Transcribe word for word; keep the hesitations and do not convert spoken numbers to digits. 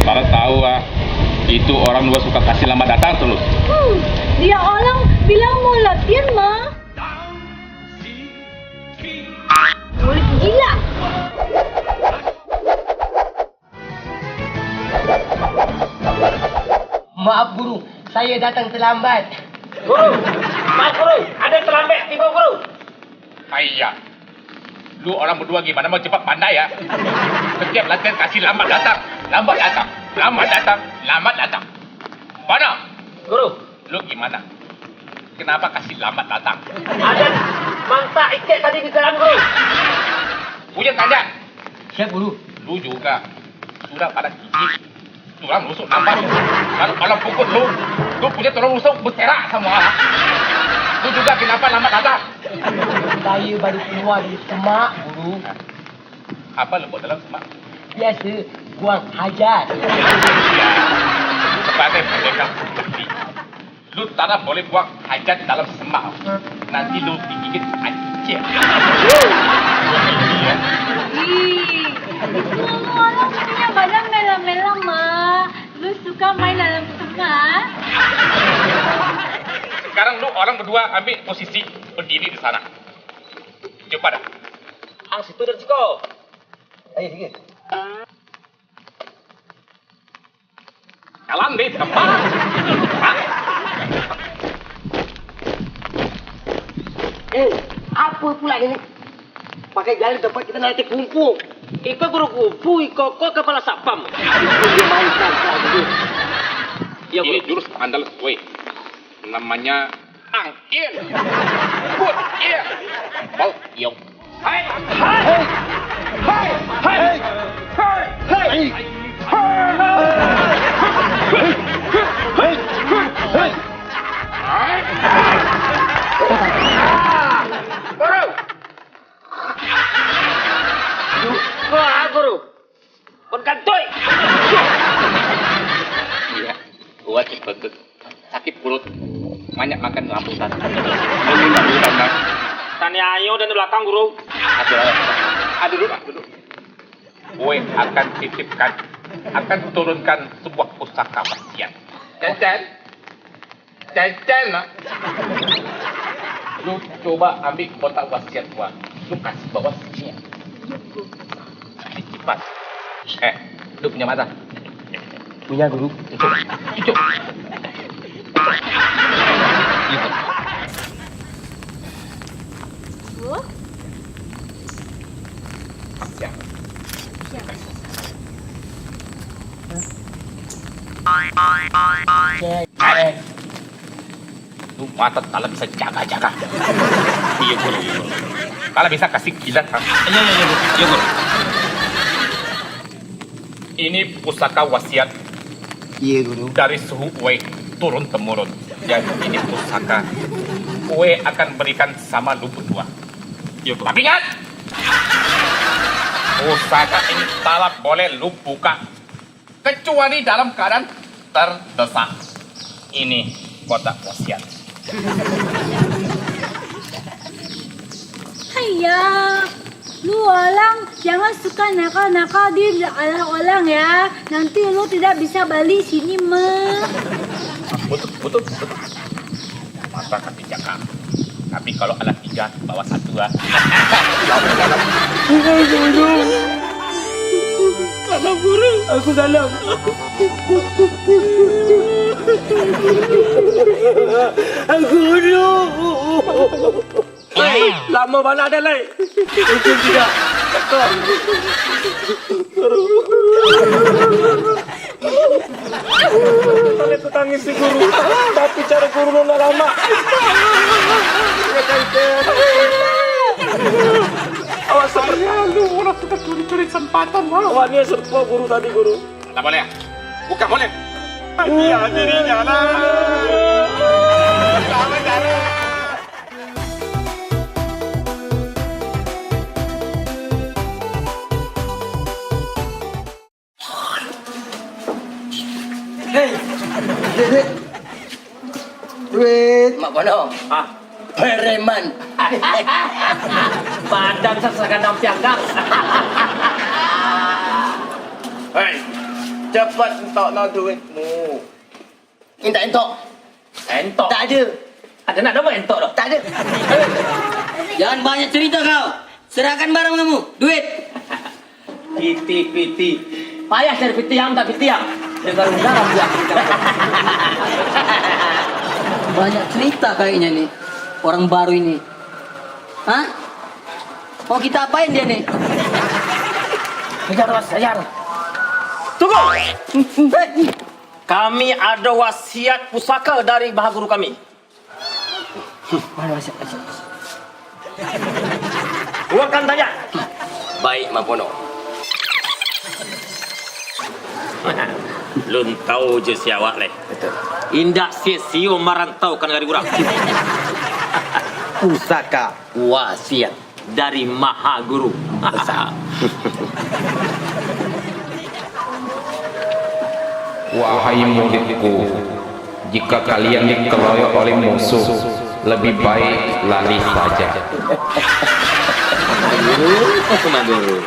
Bara tahu ah, itu orang dua suka kasih lambat datang terus. Hmm, dia orang bilang mau latihan mah. Mulut gila. Maaf guru, saya datang terlambat. Guru, maaf guru, ada terlambat tiba guru. Aiya, lu orang berdua gimana mau cepat pandai ya? Setiap latihan kasih lambat datang, lambat datang, lambat datang, lambat datang. Mana? Guru. Lu gimana? Kenapa kasih lambat datang? Ada mantak ikek tadi di dalam guru. Hujan tanda. Siap guru. Lu juga. Sudah pada gigi. Tulang rusuk nampak. Kalau, kalau pukul lu, lu punya tulang rusuk berserak semua. Lu juga kenapa lambat datang? Saya baru keluar dari semak, guru. Apa lu buat dalam semak? Biasa, buang hajat. Ya, sebagai pendekar seperti lu tidak boleh buang hajat dalam semak. Nanti lu digigit anjing. Ih, itu lu orang punya badan merah-merah mah. Lu suka main dalam semak? Sekarang lu orang berdua ambil posisi berdiri di sana. Coba dah. Ah, situ dan siko. Ayo, sikit. Jalan deh, tempat. Eh, apa pula ini? Pakai jalan tempat kita nanti kumpul. Iko guru kumpul, iko ko kepala satpam. Dia main kan, kan, gitu. Ya, ini guru. Jurus andalan, woi. Namanya Angin. Put, iya. Bau, yong. Hai, hai, hai, hai, hai, hai, hai. Guru. Wah, guru. Kon kantoi. Iya, kuat itu. Sakit perut, banyak makan rambutan. Ini rambutan, Bang. Taniayo dan di belakang, guru. Aduh, aduh, duduk, duduk. Gue akan titipkan, akan turunkan sebuah pusaka wasiat. Cen-cen. Cen-cen, nak. Lu coba ambil kotak wasiat gua. Lu kasih bawa sini. Cepat. Eh, lu punya mata? Punya, guru. Cucuk. Cucuk. Gitu. Guru? Siap. Siap. Cek, cek. Lu mata kalau bisa jaga-jaga. Iya, guru. Kalau bisa kasih kilat, ha? Iya, iya, iya, guru. Iya, guru. Ini pusaka wasiat. Iya, guru. Dari suhu Wei turun temurun. Jadi ini pusaka Wei akan berikan sama lu berdua. Iya, guru. Tapi ingat, pusaka ini tak boleh lu buka kecuali dalam keadaan terdesak. Ini kotak wasiat. Haiya, lu orang jangan suka nakal-nakal di alah orang ya. Nanti lu tidak bisa balik sini mah. Betul, betul, betul. Mata kaki cakap. Tapi kalau alah tiga, bawa satu ah. Salam guru. Aku salam. Aku guru. Hei, lama bana dah, Lai. Ujung tidak. Cakap. Tangis si guru, tapi cara guru lo nak lama. Awak seperti alu, orang tu tercuri-curi kesempatan, wah. Awak ni serupa guru tadi, guru. Tak boleh. Bukan boleh. Dia dirinya lah. Sama cara. Hei, duit, duit. Duit. Mak kono. Ah. Preman. Badan sasagadang piagak. Hei. Cepat entokno duitmu. Entok-entok. Entok? Tak ada. Ada nak dapat entok doh? Tak ada. Jangan banyak cerita kau. Serahkan barang kamu. Duit. Piti, piti. Payah cari piti yang tak piti yang. Dengar garam dia. Banyak cerita kayaknya nih orang baru ini. Hah? Mau kita apain dia nih? Kejar, Bos, kejar. Tunggu! Kami ada wasiat pusaka dari Maha Guru kami. Mana wasiat, wasiat? Keluarkan saja. Baik, Mapono. Lun tahu je si awak leh. Betul. Indak sio-sio marantau ka nagari urang. Pusaka wasiat dari Maha Guru. Wahai muridku, jika kalian dikeroyok oleh musuh, lebih baik lari saja. Aduh, Maha Guru.